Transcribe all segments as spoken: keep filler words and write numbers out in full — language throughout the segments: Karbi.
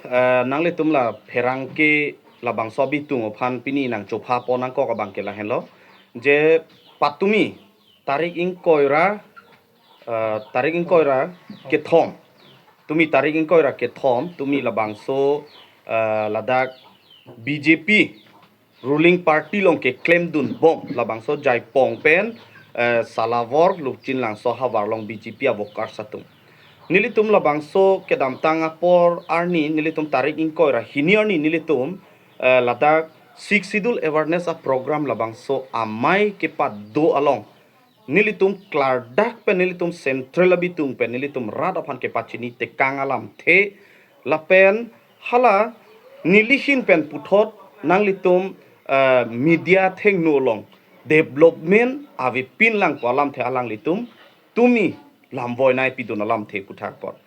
Eh, nanglitum la pherangke labangso abitung aphan pini nangchopha pon nangkok abang ke lahenlo. Je patumi tarik ingkoi ra, eh, tarik ingkoi ra kethom. Tumi tarik ingkoi ra kethom, tumi labangso, eh, ladak B J P ruling party along keklemdun bom labangso Jaipong pen, eh, Salawor Luchinlangso ahavar along B J P a-workers atum. Nelitum labangso kedamtang apor arni, nelitum tarik ingkoi ra hini arni nelitum, eh, ladak Sixth Schedule awareness a-program labangso amei kepado along nelitum klardak pen nelitum central abitung pen nelitum rat aphan kepachini tekang alamthe lapen hala nelihin pen puthot nanglitum, eh, media thengno along development avepin lang pu alamthe alanglitum tumi lamvoi nangpidun alamthe puthak apot.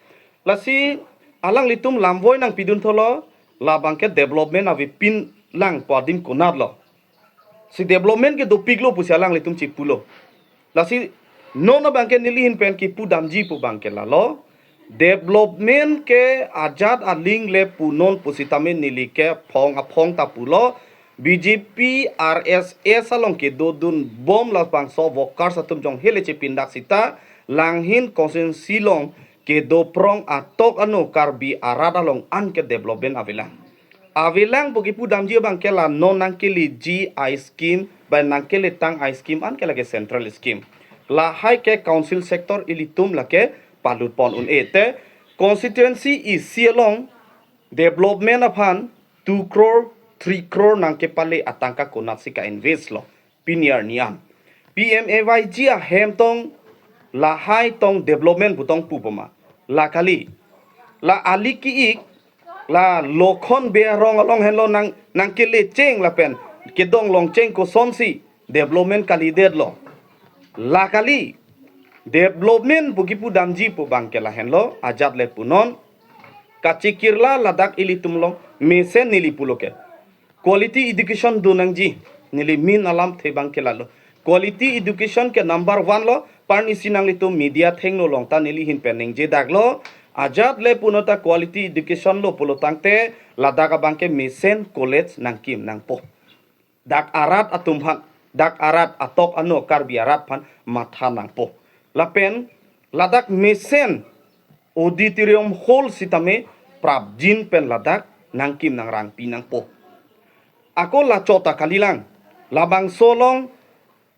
Lasi alanglitum lamvoi nangpidun tholo, labang ke development avepin lang pu adim konatlo. Si development ke dopiklo pusi alanglitum chipulo. Lasi non abang ke nelihin pen kipu damji pu abang ke lalo. Development ke ajat aling le punon pusitame neli ke phong aphong ta pulo. B J P R S S along kedodun bom labangso workers atum jong hele chepindak sita langhin constituency along kedo prong atok ano Karbi arat along an ke development avelang. Avelang pu kipu damji abang ke la non nangkeleji a-scheme, bai nangkeletang a-scheme an ke lake central scheme. Lahai ke council sector ilitum lake palut pon un-e te constituency isi along development aphan two crore, three crore nangkepale atangka konatsi ka-invest lo pini arni an. P M A Y G ahem tong lahai tong development pu tong pu boma. La kali. La ali ki-ik, la Lokhon Bey arong along henlo nang, nangkele cheng lapen kedong long cheng kosonsi development kalidetlo. La kali. Development pu kipu damji pu abang ke lahenlo, ajat le punon. Kachikirla ladak ilitum along mesen neli pulo ke. Quality education do nangji, neli min alamthe abang ke lalo. Quality education ke number one lo, parnisi nanglitum media thengno along ta nelihin pen ningje daklo. Ajat le punon ta quality education lo pulo tangte ladak abang ke mesen college nangkim nangpo. Dak arat atum aphan, dak arat atok ano Karbi arat aphan matha nangpo. Lapen ladak mesen auditorium hall sitame prapjin pen ladak nangkim nangrangpi nangpo. Ako la chot ta kalilang, labangso along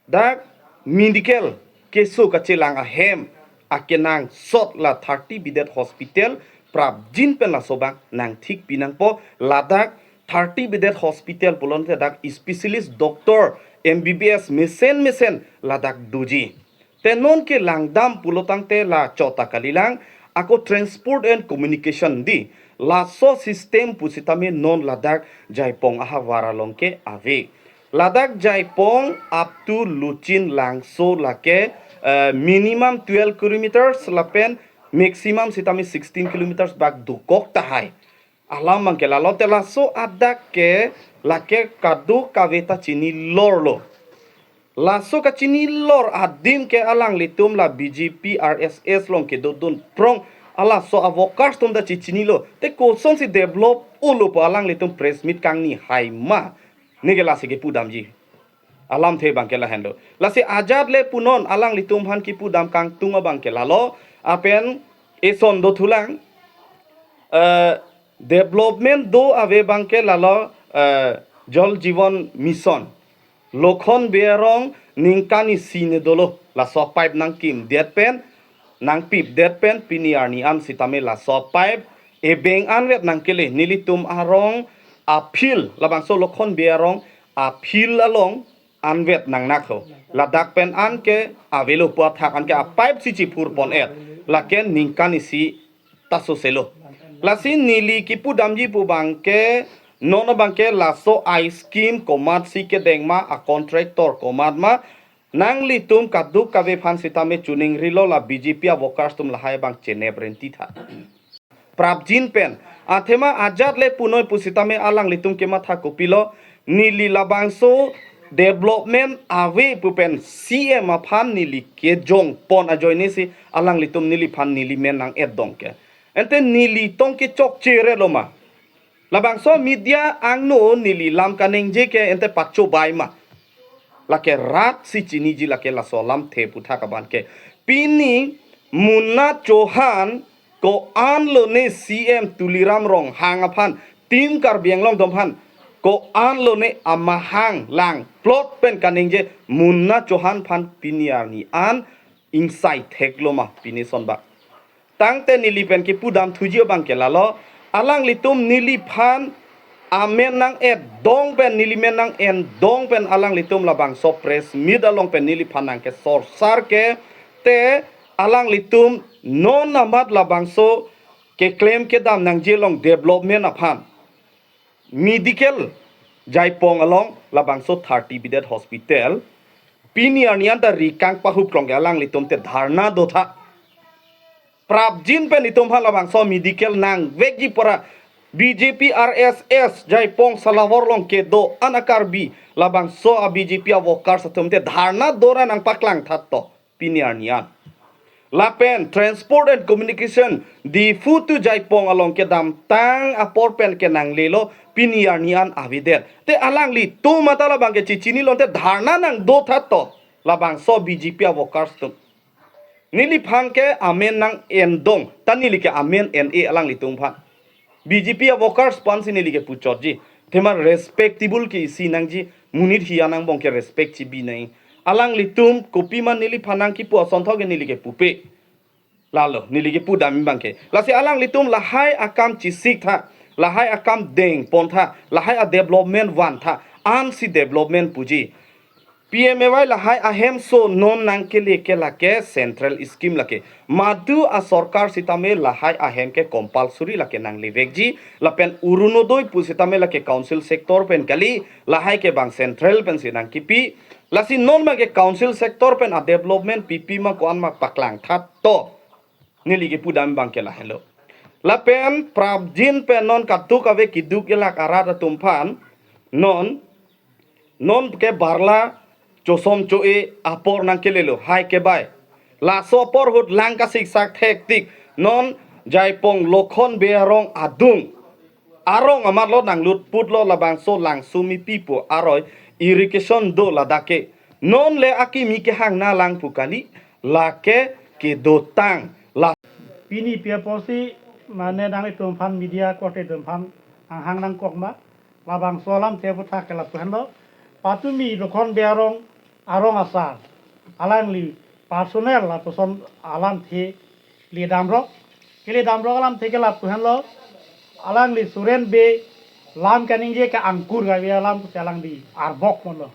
dak medical keso kachelang ahem akenangsot la thirty bedded hospital prapjin pen laso abang nangthikpi nangpo. Ladak thirty bedded hospital pulote dak specialist doctor M B B S mesen mesen ladak doji. Te non ke langdam pulo tangte la chot ta kalilang, ako transport and communication di. Laso system pusitame non ladak Jaipong ahavar along ke ave. Ladak Jaipong up to Luchinlangso lake, eh, minimum twelve kilometers lapen maximum sitame sixteen kilometers bak dokok tahai. Alam abang ke lalo te laso adak ke lake kadokave ta chinilorlo. Laso kachinilor adim ke alanglitum la B J P R S S along kedodun prong alaso a-workers atum ta chichinilo. Te kosonsi develop-olo pu alanglitum press meet kangni hai ma? Neke lasi kipu damji. Alamthe abang ke lahenlo. Lasi ajat le punon alanglitum aphan kipu dam kangtung abang ke lalo. Apen eson dothulang, eh, development do ave abang ke lalo, eh, Jal Jeevan Mission. Lokhon Bey arong ningkan isi ne dolo. Laso pipe nangkimdet pen, nangpipdet pen, pini arni an sitame laso pipe ebeng anvet nangkele, nelitum arong a-field, labangso Lokhon Bey arong a-field along anvet nangnak ho. Ladak pen an ke avelo pu athak an ke a-pipe si chiphur pon-et. Lake ningkan isi ta soselo. Lasi neli kipu damji pu abang ke, non abang ke laso a-scheme komatsi kedeng ma, a-contractor komat ma, nanglitum kadokave aphan sitame chuning rilo, la B J P a-workers atum lahai abang chenep renti tha. Prapjin pen. Athema ajat le punoi pusitame alanglitum kematha kopilo, neli labangso development ave pu pen C M aphan neli kejong pon ajoine si alanglitum neliphan neli men nang-et dong ke. Ante neli tong kechokche re lo ma? Labangso media angno neli lam kaningje ke ente pachobai ma. Lake rat si chiniji lake laso alamthe aputhak abang ke. Pini Munna Chauhan ko-an lone C M Tuliram Ronghang aphan, Team Karbi Anglong atum aphan ko-an lone amahang lang plot pen kaningje Munna Chauhan aphan pini arni an ingsai theklo ma pini son ba. Tangte neli pen kipudam thuji abang ke lalo, alanglitum neliphan amen nang-et dong pen, neli men nang-en dong pen alanglitum labangso press meet along pen neliphan nangkesorsar ke, te alanglitum non amat labangso keklem kedam nangji along development aphan, medical Jaipong along labangso thirty bedded hospital pini arni anta rikang pahup klong ke alanglitum te dharna dotha. Prapjin pen itum aphan labangso medical nangvekji pura. B J P R S S Jaipong Salawar along kedo-an a-Karbi labangso a-B J P a-workers atum te dharna dora nangpaklang thatto pini arni an. Lapen Transport and Communication, Diphu to Jaipong along kedamtang apor pen kenanglelo pini arni an avedet. Te alanglitum mata labang ke chichinilo te dharna nangdo thatto labangso B J P a-workers atum. Neliphan ke amen nang-en dong, ta neli ke amen en-e alanglitum aphan. B J P a-workers aphan si neli kepuchotji. Athema respectable ke isi nangji, monit hiya angbong ke respect chibi nang. Alanglitum kopima neliphan nangkipu asonthot ke neli kepupe. Lalo, neli kipudam abang ke. Lasi alanglitum lahai akam chesik tha, lahai akam dengpon tha, lahai a-development van tha, ansi development puji. P M A Y lahai ahemso non nangkele ke lake central scheme lake. Madu a-sorkar sitame lahai ahem ke compulsory lake nanglevekji, lapen Orunodoi pu sitame lake council sector pen kali, lahai ke bang central pensi nangkipi. Lasi non abang ke council sector pen a-development pipi ma ko-an ma paklang thatto. Neli kipudam abang ke lahenlo. Lapen prapjin pen non kaduk ave keduk-elak arat atum aphan, non non ke barla chosom cho-e apor nangkelelo, hai kebai. Laso apor ahut lang kasiksak thektik, non Jaipong Lokhon Bey arong adung. Arong amat lo nanglutputlo labangso Langsomipi pu aroi irrigation do ladak ke. Non le akimi kehang na lang pu kali, lake kedotang la. Pini pi apotsi mane nanglitum aphan media korte atum aphan anghang nangkok ma, labangso alamthe aputhak ke lapu henlo. Patumi Lokhon Bey arong, arong asar, alangli personal lapuson alamthe ledamrok. Keledamrok alamthe ke lapu henlo. Alangli Suren Bey lam kaningje ke angkur kave alam pusi alangli arbok ponlo.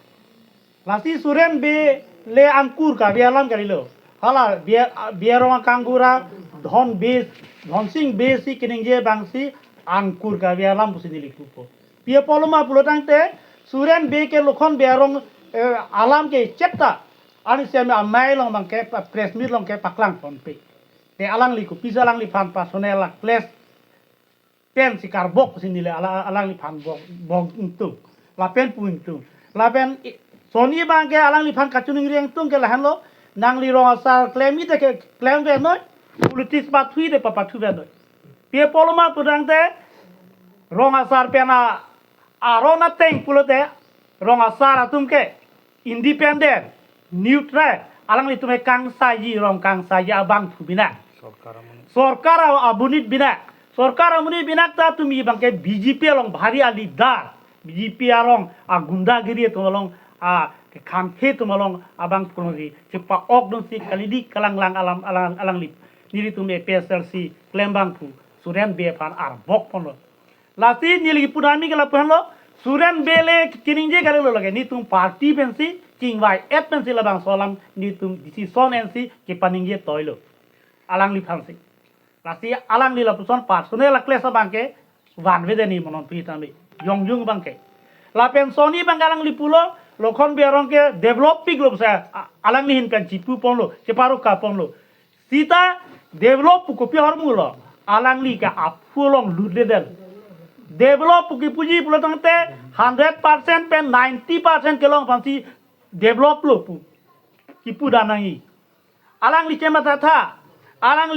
Lasi Suren Bey le angkur kave alam kalilo. Hala Bey, Bey arong akangbura Dhon Bey, Dhonsing Bey si kaningje abangsi angkur kave alam pusi neli pupo. Pi apotlo ma pulo tangte Suren Bey ke Lokhon Bey arong, eh, alam ke chetta. Ani seme amei along abang ke pa-, press meet along ke paklang ponpe. Te alangli kopisi alangliphan personal a-clash pensi karbok pusi neli ala-, alangliphan bok, bok ingtung. Lapen pu ingtung. Lapen i-, sonni abang ke alangliphan kachiningri ingtung ke lahenlo, nangli rong asar klem-i te ke klemvennoi, politics pathu-i te papathuvenoi. Pi apotlo ma pu tangte, rong asar pen a, aron ateng pulote, rong asar atum ke independent, neutral, alanglitum ke kangsaiji, rong kangsaiji abangphu binak. Sorkar amonit. Sorkar a-, amonit binak. Sorkar amonit binak ta tumi abang ke B J P along bhari a-leader. B J P arong agundagiri atum along, a, kekhamkhe atum along abangphu alongsi chepa-ok dunsi kalidi kalanglang alam, alang, alangli. Nelitum A P H L C klem abangphu Suren Bey aphan arbok ponlo. Lasi neli kipudam ke lapu henlo, Suren Bey le kaningje kalilo lake, netum party pensi, chingvai-et pensi labangso alam netum decision ensi kepaningje toilo. Alangliphansi. Lasi alangli lapuson personal a-clash abang ke vanvedet ni monon pi tame. Yongjung abang ke. Lapen sonni abang ke alangli pulo, Lokhon Bey arong ke develop piklo pusi, a-, alangli ahin pen chipu ponlo, cheparokha ponlo. Sita develop pu kopi ahormu lo, alangli ke aphu along lutledetlo. Develop pu kipuji pulo tangte hundred percent pen ninety percent kelong aphansi develop lo pu kipudam nangji. Alangli chemathatha, alangli